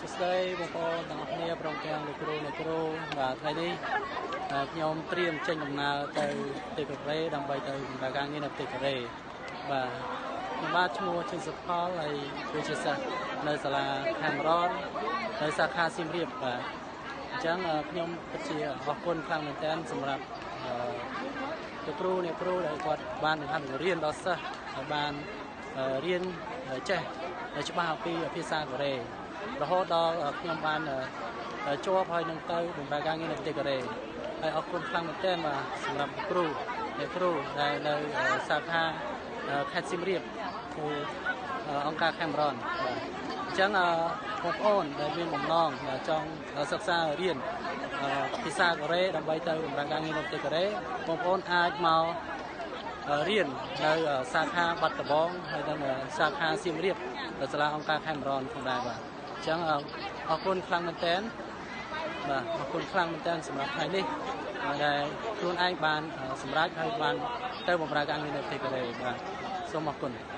សួស្តីបងប្អូនទាំងអស់គ្នាព្រមទាំងលោកគ្រូអ្នកគ្រូបាទថ្ងៃនេះខ្ញុំត្រៀមចេញដំណើរទៅប្រទេសកូរ៉េដើម្បីទៅបម្រើការងារនៅប្រទេសកូរ៉េបាទខ្ញុំបាទឈ្មោះជិនសុផលហើយគឺជាសិស្សនៅសាលាខេមរននៅសាខាសៀមរាបបាទអញ្ចឹងខ្ញុំពិតជាអរគុណខ្លាំងមែនទែនសម្រាប់លោកគ្រូអ្នកគ្រូដែលគាត់បានបង្ហាត់បង្រៀនដល់សិស្សឲ្យបានរៀនចេះច្បាស់អំពីភាសាកូរ៉េរហូតដល់ខ្ញុំបានជាប់ហើយនឹងទៅបម្រើការងារនៅប្រទេសកូរ៉េហើយអរគុណខ្លាំងមែនទែនបាទសម្រាប់គ្រូអ្នកគ្រូដែលនៅសាខាខេត្តសៀមរាបគឺអង្គការខេមរនបាទអញ្ចឹងបងប្អូនដែលមានបំណងចង់សិក្សារៀនភាសាកូរ៉េដើម្បីទៅបម្រើការងារនៅប្រទេសកូរ៉េបងប្អូនអាចមករៀននៅសាខាបាត់ដំបងហើយនិងសាខាសៀមរាបសាលាអង្គការខេមរនផងដែរបាទអញ្ចឹងអរគុណខ្លាំងមែនទែនបាទអរគុណខ្លាំងមែនទែនសម្រាប់ថ្ងៃនេះដែលខ្លួនឯងបានសម្រេចហើយបានទៅបម្រើការងារនៅប្រទេសកូរ៉េបាទសូមអរគុណ។